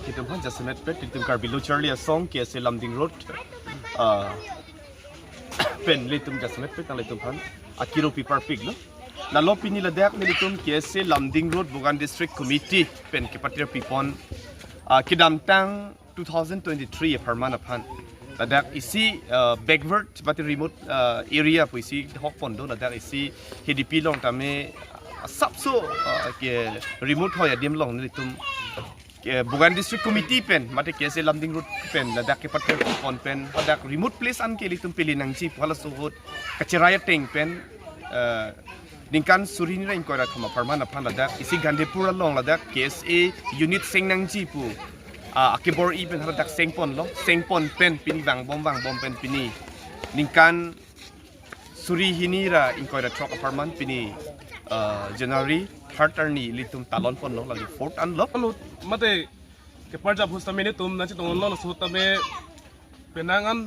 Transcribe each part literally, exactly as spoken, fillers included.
Itum aphan jasemet pet, itum Karbi Lo Charli Asong, K S A Lumding Road, ah, pen ilitum jasemet pet, nanglitum aphan akiro piparpiklo. Lalo pini ladak nelitum K S A Lumding Road Bokan District Committee pen kepatir pipon, ah, kedamtang two thousand twenty-three apharman aphan ladak isi, ah, backward mate remote, ah, area pu isi hokpon do, ladak isi H D P along tame, ah, sapso, ah, ke remote hoi adim along nelitum ke Bokan District Committee pen mate K S A Lumding Road pen ladak kepatir pipon pen ladak remote place an ke ilitum pili nangji pu halaso ahut kacherai ateng pen, eh, ningkan suri hini ra ingkoi ra thom apharman aphan ladak isi Gandhipur along ladak K S A unit seng nangji pu, ah, akebor-i pen ladak sengponlo, sengpon pen pini vangbom vangbom pen pini ningkan suri hini ra ingkoi ra throk apharman pini, ah, January third arni ilitum talon ponlo, lagi fourth anlo. Anu, mate keparjap ahut sitame nelitum nangchetonglo, laso tame penang an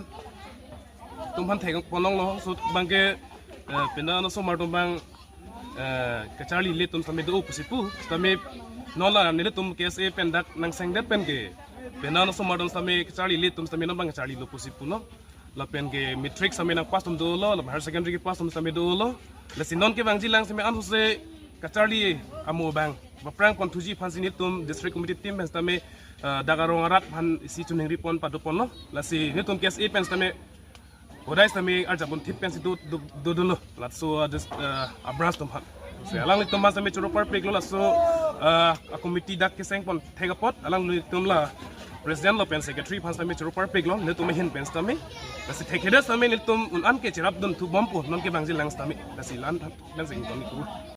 atum aphan thekponlonglo, laso abangke, eh, penang an osomar atum abang, eh, kacharlile atum sitame do pusi pu, sitame non la nelitum K S A pen dak nangsengdet pen ke penang an osomar atum sitame kacharlile atum sitame non abang kacharlilo pusi pulo. Lapen ke matric sitame nangpass atum dolo, lapen higher secondary kepass atum sitame dolo. Lasi non kevangji lang sitame ansose kacharli amo abang paprang ponthuji aphansi nelitum district committee team pen sitame, eh, dak arong arat aphan isi choningri pon padoponlo. Lasi nelitum K S A pen sitame hodai sitame arjap ponthip pensi do, do, do, dolo. Laso, ah, dis-, eh, a-branch atum aphan. Si alanglitum aphan sitame choro parpiklo, laso, eh, a-committee dak keseng pon thek apot alanglitum la president lo pen secretary aphan sitame choro parpiklo, nelitum ahin pen sitame. Lasi thekthe sitame nelitum un-an ke cherapdun thu bompo, non kevangji lang sitame. Lasi la-an pensi ingtoni ku.